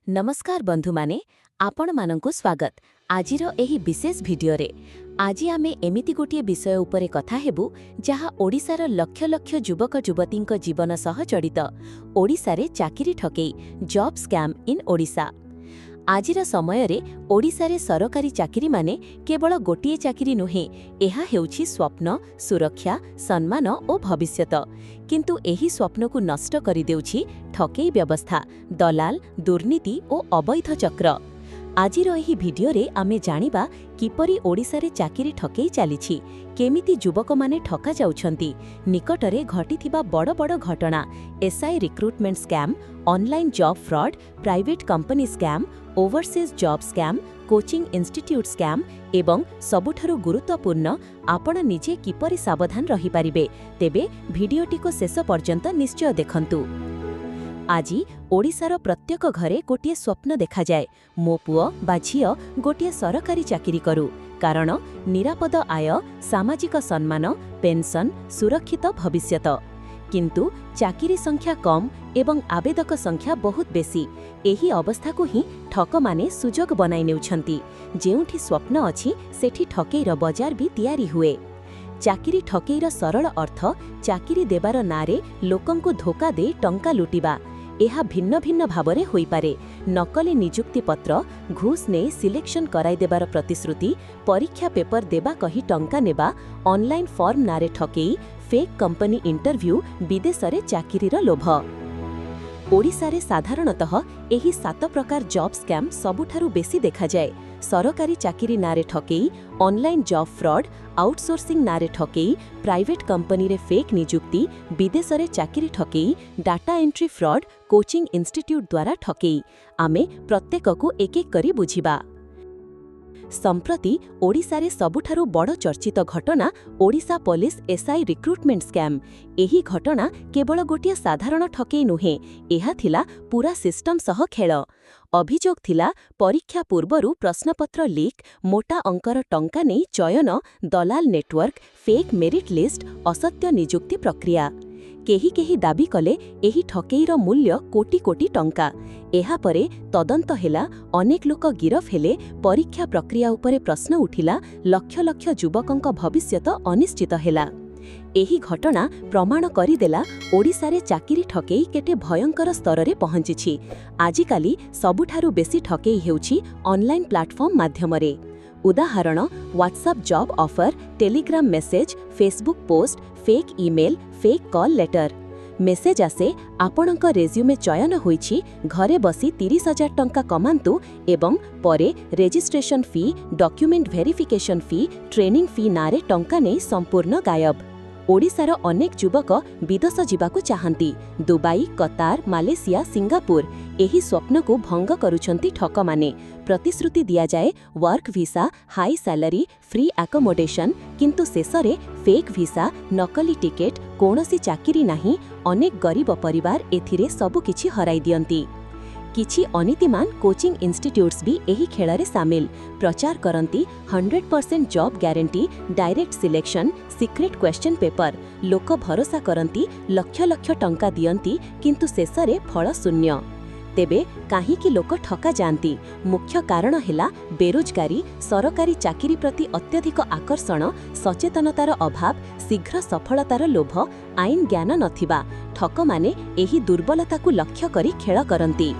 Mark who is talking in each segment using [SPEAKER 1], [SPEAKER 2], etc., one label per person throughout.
[SPEAKER 1] ନମସ୍କାର ବନ୍ଧୁମାନେ, ଆପଣମାନଙ୍କୁ ସ୍ୱାଗତ ଆଜିର ଏହି ବିଶେଷ ଭିଡିଓରେ। ଆଜି ଆମେ ଏମିତି ଗୋଟିଏ ବିଷୟ ଉପରେ କଥା ହେବୁ, ଯାହା ଓଡ଼ିଶାର ଲକ୍ଷ ଲକ୍ଷ ଯୁବକ ଯୁବତୀଙ୍କ ଜୀବନ ସହ ଜଡ଼ିତ। ଓଡ଼ିଶାରେ ଚାକିରି ଠକେଇ, ଜବ୍ ସ୍କାମ୍ ଇନ୍ ଓଡ଼ିଶା। ଆଜିର ସମୟରେ ଓଡ଼ିଶାରେ ସରକାରୀ ଚାକିରି ମାନେ କେବଳ ଗୋଟିଏ ଚାକିରି ନୁହେଁ, ଏହା ହେଉଛି ସ୍ୱପ୍ନ, ସୁରକ୍ଷା, ସମ୍ମାନ ଓ ଭବିଷ୍ୟତ। କିନ୍ତୁ ଏହି ସ୍ୱପ୍ନକୁ ନଷ୍ଟ କରିଦେଉଛି ଠକେଇ ବ୍ୟବସ୍ଥା, ଦଲାଲ, ଦୁର୍ନୀତି ଓ ଅବୈଧ ଚକ୍ର। ଆଜିର ଏହି ଭିଡିଓରେ ଆମେ ଜାଣିବା କିପରି ଓଡ଼ିଶାରେ ଚାକିରି ଠକେଇ ଚାଲିଛି, କେମିତି ଯୁବକମାନେ ଠକା ଯାଉଛନ୍ତି, ନିକଟରେ ଘଟିଥିବା ବଡ଼ ବଡ଼ ଘଟଣା, SI recruitment scam, online job fraud, private company scam, overseas job scam, coaching institute scam ଏବଂ ସବୁଠାରୁ ଗୁରୁତ୍ୱପୂର୍ଣ୍ଣ, ଆପଣ ନିଜେ କିପରି ସାବଧାନ ରହିପାରିବେ। ତେବେ ଭିଡିଓଟିକୁ ଶେଷ ପର୍ଯ୍ୟନ୍ତ ନିଶ୍ଚୟ ଦେଖନ୍ତୁ। ଆଜି ଓଡ଼ିଶାର ପ୍ରତ୍ୟେକ ଘରେ ଗୋଟିଏ ସ୍ୱପ୍ନ ଦେଖାଯାଏ, ମୋ ପୁଅ ବା ଝିଅ ଗୋଟିଏ ସରକାରୀ ଚାକିରି କରୁ। କାରଣ ନିରାପଦ ଆୟ, ସାମାଜିକ ସମ୍ମାନ, ପେନ୍ସନ୍, ସୁରକ୍ଷିତ ଭବିଷ୍ୟତ। କିନ୍ତୁ ଚାକିରି ସଂଖ୍ୟା କମ୍ ଏବଂ ଆବେଦକ ସଂଖ୍ୟା ବହୁତ ବେଶୀ। ଏହି ଅବସ୍ଥାକୁ ହିଁ ଠକମାନେ ସୁଯୋଗ ବନାଇ ନେଉଛନ୍ତି। ଯେଉଁଠି ସ୍ୱପ୍ନ ଅଛି, ସେଠି ଠକେଇର ବଜାର ବି ତିଆରି ହୁଏ। ଚାକିରି ଠକେଇର ସରଳ ଅର୍ଥ, ଚାକିରି ଦେବାର ନାଁରେ ଲୋକଙ୍କୁ ଧୋକା ଦେଇ ଟଙ୍କା ଲୁଟିବା। ଏହା ଭିନ୍ନ ଭିନ୍ନ ଭାବରେ ହୋଇପାରେ। ନକଲି ନିଯୁକ୍ତି ପତ୍ର, ଘୁସ୍ ନେଇ ସିଲେକ୍ସନ କରାଇଦେବାର ପ୍ରତିଶ୍ରୁତି, ପରୀକ୍ଷା ପେପର ଦେବା କହି ଟଙ୍କା ନେବା, ଅନଲାଇନ୍ ଫର୍ମ ନାଁରେ ଠକେଇ, ଫେକ୍ କମ୍ପାନୀ ଇଣ୍ଟରଭ୍ୟୁ, ବିଦେଶରେ ଚାକିରିର ଲୋଭ। ଓଡ଼ିଶାରେ ସାଧାରଣତଃ ଏହି ସାତ ପ୍ରକାର ଜବ୍ ସ୍କାମ୍ ସବୁଠାରୁ ବେଶୀ ଦେଖାଯାଏ। ସରକାରୀ ଚାକିରି ନାଁରେ ଠକେଇ, ଅନଲାଇନ୍ ଜବ୍ ଫ୍ରଡ୍, ଆଉଟସୋର୍ସିଂ ନାଁରେ ଠକେଇ, ପ୍ରାଇଭେଟ୍ କମ୍ପାନୀରେ ଫେକ୍ ନିଯୁକ୍ତି, ବିଦେଶରେ ଚାକିରି ଠକେଇ, data entry fraud, coaching institute ଦ୍ୱାରା ଠକେଇ। ଆମେ ପ୍ରତ୍ୟେକକୁ ଏକ ଏକ କରି ବୁଝିବା। ସମ୍ପ୍ରତି ଓଡ଼ିଶାରେ ସବୁଠାରୁ ବଡ଼ ଚର୍ଚ୍ଚିତ ଘଟଣା Odisha police SI recruitment scam. ଏହି ଘଟଣା କେବଳ ଗୋଟିଏ ସାଧାରଣ ଠକେଇ ନୁହେଁ, ଏହା ଥିଲା ପୂରା ସିଷ୍ଟମ ସହ ଖେଳ। ଅଭିଯୋଗ ଥିଲା ପରୀକ୍ଷା ପୂର୍ବରୁ ପ୍ରଶ୍ନପତ୍ର ଲିକ୍, ମୋଟା ଅଙ୍କର ଟଙ୍କା ନେଇ ଚୟନ, ଦଲାଲ ନେଟୱାର୍କ, ଫେକ୍ ମେରିଟ୍ ଲିଷ୍ଟ, ଅସତ୍ୟ ନିଯୁକ୍ତି ପ୍ରକ୍ରିୟା। କେହି କେହି ଦାବି କଲେ ଏହି ଠକେଇର ମୂଲ୍ୟ କୋଟି କୋଟି ଟଙ୍କା। ଏହାପରେ ତଦନ୍ତ ହେଲା, ଅନେକ ଲୋକ ଗିରଫ ହେଲେ, ପରୀକ୍ଷା ପ୍ରକ୍ରିୟା ଉପରେ ପ୍ରଶ୍ନ ଉଠିଲା, ଲକ୍ଷ ଲକ୍ଷ ଯୁବକଙ୍କ ଭବିଷ୍ୟତ ଅନିଶ୍ଚିତ ହେଲା। ଏହି ଘଟଣା ପ୍ରମାଣ କରିଦେଲା ଓଡ଼ିଶାରେ ଚାକିରି ଠକେଇ କେତେ ଭୟଙ୍କର ସ୍ତରରେ ପହଞ୍ଚିଛି। ଆଜିକାଲି ସବୁଠାରୁ ବେଶୀ ଠକେଇ ହେଉଛି ଅନଲାଇନ୍ ପ୍ଲାଟଫର୍ମ ମାଧ୍ୟମରେ। ଉଦାହରଣ, WhatsApp job offer, Telegram message, Facebook post, fake email, fake call letter. Message ଆସେ, ଆପଣଙ୍କ ରେଜ୍ୟୁମେ ଚୟନ ହୋଇଛି, ଘରେ ବସି 30,000 ଟଙ୍କା କମାନ୍ତୁ ଏବଂ ପରେ registration fee, document verification fee, training fee ନାଁରେ ଟଙ୍କା ନେଇ ସମ୍ପୂର୍ଣ୍ଣ ଗାୟବ। ଓଡ଼ିଶାର ଅନେକ ଯୁବକ ବିଦେଶ ଯିବାକୁ ଚାହାନ୍ତି, ଦୁବାଇ, କତାର, ମାଲେସିଆ, ସିଙ୍ଗାପୁର। ଏହି ସ୍ୱପ୍ନକୁ ଭଙ୍ଗ କରୁଛନ୍ତି ଠକମାନେ। ପ୍ରତିଶ୍ରୁତି ଦିଆଯାଏ work visa, high salary, free accommodation, କିନ୍ତୁ ଶେଷରେ ଫେକ୍ ଭିସା, ନକଲି ଟିକେଟ୍, କୌଣସି ଚାକିରି ନାହିଁ। ଅନେକ ଗରିବ ପରିବାର ଏଥିରେ ସବୁକିଛି ହରାଇ ଦିଅନ୍ତି। କିଛି ଅନୀତିମାନ କୋଚିଂ ଇନଷ୍ଟିଟ୍ୟୁଟ୍ସ ବି ଏହି ଖେଳରେ ସାମିଲ। ପ୍ରଚାର କରନ୍ତି 100% job guarantee, direct selection, secret question paper। ଲୋକ ଭରସା କରନ୍ତି, ଲକ୍ଷ ଲକ୍ଷ ଟଙ୍କା ଦିଅନ୍ତି, କିନ୍ତୁ ଶେଷରେ ଫଳ ଶୂନ୍ୟ। ତେବେ କାହିଁକି ଲୋକ ଠକା ଯାଆନ୍ତି? ମୁଖ୍ୟ କାରଣ ହେଲା ବେରୋଜଗାରୀ, ସରକାରୀ ଚାକିରି ପ୍ରତି ଅତ୍ୟଧିକ ଆକର୍ଷଣ, ସଚେତନତାର ଅଭାବ, ଶୀଘ୍ର ସଫଳତାର ଲୋଭ, ଆଇନ ଜ୍ଞାନ ନଥିବା। ଠକମାନେ ଏହି ଦୁର୍ବଳତାକୁ ଲକ୍ଷ୍ୟ କରି ଖେଳ କରନ୍ତି।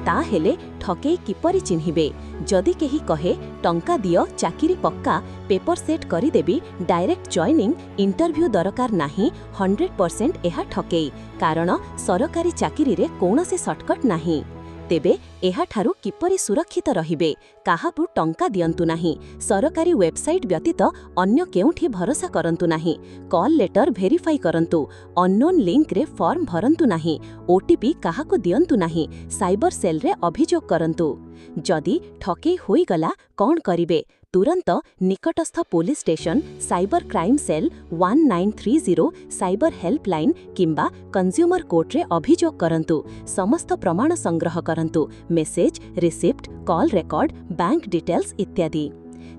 [SPEAKER 1] ତାହେଲେ ଠକେଇ କିପରି ଚିହ୍ନିବେ? ଯଦି କେହି କହେ ଟଙ୍କା ଦିଅ, ଚାକିରି ପକ୍କା, ପେପର ସେଟ୍ କରିଦେବି, ଡାଇରେକ୍ଟ ଜଏନିଂ, ଇଣ୍ଟରଭ୍ୟୁ ଦରକାର ନାହିଁ, 100% ଏହା ଠକେଇ। କାରଣ ସରକାରୀ ଚାକିରିରେ କୌଣସି ସର୍ଟକଟ୍ ନାହିଁ। ତେବେ ଏହାଠାରୁ କିପରି ସୁରକ୍ଷିତ ରହିବେ? କାହାକୁ ଟଙ୍କା ଦିଅନ୍ତୁ ନାହିଁ। ସରକାରୀ ୱେବସାଇଟ୍ ବ୍ୟତୀତ ଅନ୍ୟ କେଉଁଠି ଭରସା କରନ୍ତୁ ନାହିଁ। କଲ୍ ଲେଟର ଭେରିଫାଇ କରନ୍ତୁ। ଅନ୍ନୋନ୍ ଲିଙ୍କରେ ଫର୍ମ ଭରନ୍ତୁ ନାହିଁ। ଓଟିପି କାହାକୁ ଦିଅନ୍ତୁ ନାହିଁ। ସାଇବର ସେଲ୍ରେ ଅଭିଯୋଗ କରନ୍ତୁ। ଯଦି ଠକେଇ ହୋଇଗଲା, କ'ଣ କରିବେ? ତୁରନ୍ତ ନିକଟସ୍ଥ police station, cyber crime cell, 1930, cyber helpline କିମ୍ବା କନଜ୍ୟୁମର କୋର୍ଟରେ ଅଭିଯୋଗ କରନ୍ତୁ। ସମସ୍ତ ପ୍ରମାଣ ସଂଗ୍ରହ କରନ୍ତୁ, message, receipt, call record, bank details ଇତ୍ୟାଦି।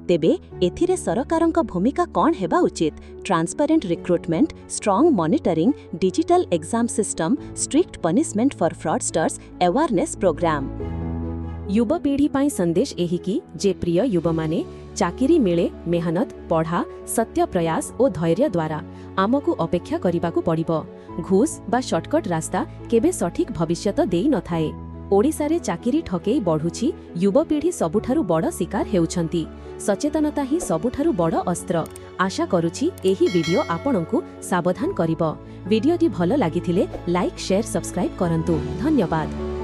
[SPEAKER 1] ତେବେ ଏଥିରେ ସରକାରଙ୍କ ଭୂମିକା କ'ଣ ହେବା ଉଚିତ? Transparent recruitment, strong monitoring, digital exam system, strict punishment for fraudsters, awareness program. ଯୁବପିଢ଼ି ପାଇଁ ସନ୍ଦେଶ ଏହିକି ଯେ ପ୍ରିୟ ଯୁବମାନେ, ଚାକିରି ମିଳେ ମେହନତ, ପଢ଼ା, ସତ୍ୟ ପ୍ରୟାସ ଓ ଧୈର୍ଯ୍ୟ ଦ୍ୱାରା। ଆମକୁ ଅପେକ୍ଷା କରିବାକୁ ପଡ଼ିବ। ଘୁଷ ବା ସର୍ଟକଟ୍ ରାସ୍ତା କେବେ ସଠିକ୍ ଭବିଷ୍ୟତ ଦେଇନଥାଏ। ଓଡ଼ିଶାରେ ଚାକିରି ଠକେଇ ବଢ଼ୁଛି, ଯୁବପିଢ଼ି ସବୁଠାରୁ ବଡ଼ ଶିକାର ହେଉଛନ୍ତି। ସଚେତନତା ହିଁ ସବୁଠାରୁ ବଡ଼ ଅସ୍ତ୍ର। ଆଶା କରୁଛି ଏହି ଭିଡିଓ ଆପଣଙ୍କୁ ସାବଧାନ କରିବ। ଭିଡିଓଟି ଭଲ ଲାଗିଥିଲେ ଲାଇକ୍, ସେୟାର, ସବସ୍କ୍ରାଇବ୍ କରନ୍ତୁ। ଧନ୍ୟବାଦ।